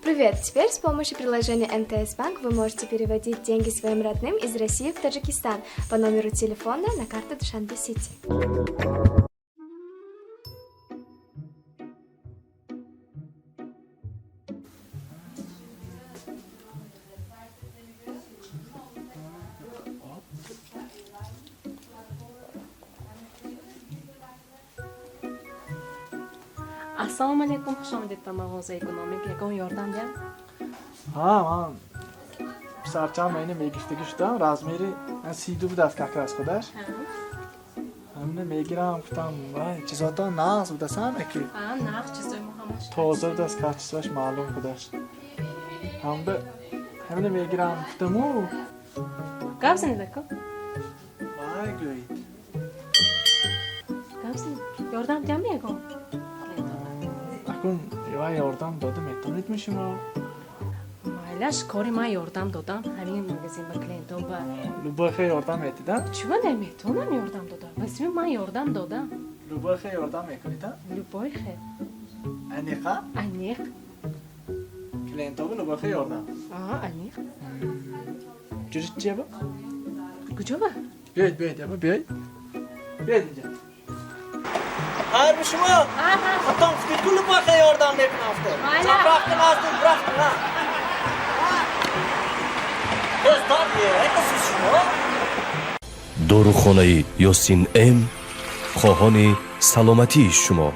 Привет! Теперь с помощью приложения МТС Банк вы можете переводить деньги своим родным из России в Таджикистан по номеру телефона на карту Душанбе Сити. Ассалому алайкум, хуш омадед ба мағозаи Экономик. Ягон ёрдам диҳам? Ҳа, ман писарчам ина мегирифтагӣ шудам, размери 32 будааст, как раз худаш. Ҳамина мегирам, гуфтам, вай, чизотон нағз будасам аки. Нағз, чизои мо ҳамаш. Тоза будааст, качествоаш маълум худаш. Ҳамда ҳамина мегирам гуфтаму. Гап занед, ака. Вай, гӯед. Гап занед. Ёрдам диҳам ягон? Акун вай, ёрдам дода метавонед шумо? Майлаш, кори ман ёрдам додам ҳамин магазин ба клиентҳо ба. Любой хел ёрдам метида? Чува наметавонам ёрдам додам? Вазифаи ман ёрдам додам. Любой хел ёрдам мекунед, а? Любой хел. Аниқа? Аниқ. Клиентҳо любой хел ёрдам? Аниқ. Ҷурит чия ба? Куҷо ба? Биёед, биёед, аба, биёед. Биёед инҷа. Хайр, шумо? Худтон гуфтед ку, любой хел ёрдам мекунам гуфтед. Заправка наздик рафтем, ҳа. Дӯстон, шумо? Дорухонаи Ёсин М хоҳони саломатии шумо.